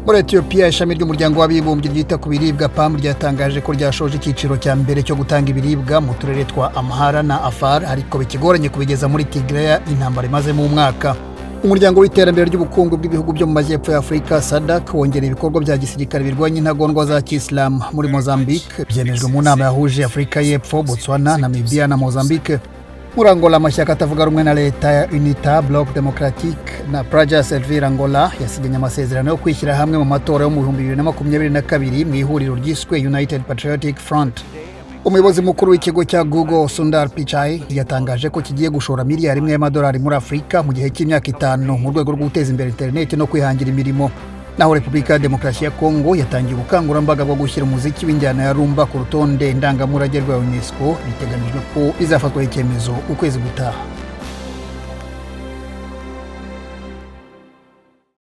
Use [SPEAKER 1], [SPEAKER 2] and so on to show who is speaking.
[SPEAKER 1] Muri Etiyopiya, ishami ry'Umuryango w'Abibumbye ryita ku biribwa, PAM, ryatangaje ko ryashoje icyiciro cya mbere cyo gutanga ibiribwa mu turere twa Amhara na Afar, ariko bikigoranye kubigeza muri Tigray, intambara imazemo umwaka. Umuryango w'Iterambere ry'Ubukungu bw'Ibihugu byo mu Majyepfo ya Afurika, SADC, wongereye ibikorwa bya gisirikare birwanya intagondwa za Kisilamu muri Mozambique. Byemejwe mu nama yahuje Afurika y'Epfo, Botswana, Namibia na Mozambique. Muri Angola, amashyaka atavuga rumwe na leta ya UNITA, Bloc Democratique na Praja Servir Angola yasinyanye amasezerano yo kwishyira hamwe mu matora yo mu 2022 mu ihuriro ryiswe United Patriotic Front. Umuyobozi mukuru w'ikigo cya Google, Sundar Pichai, yatangaje ko kigiye gushora miliyari 1 y'amadolari muri Afurika mu gihe cy'imyaka 5 mu rwego rwo guteza imbere interineti no kwihangira imirimo. Naho Repubulika ya Demokarasi ya Kongo yatangiye ubukangurambaga bwo gushyira umuziki w'injyana ya rumba ku rutonde ndangamurage rwa UNESCO. Biteganijwe ko bizafatwaho icyemezo ukwezi gutaha.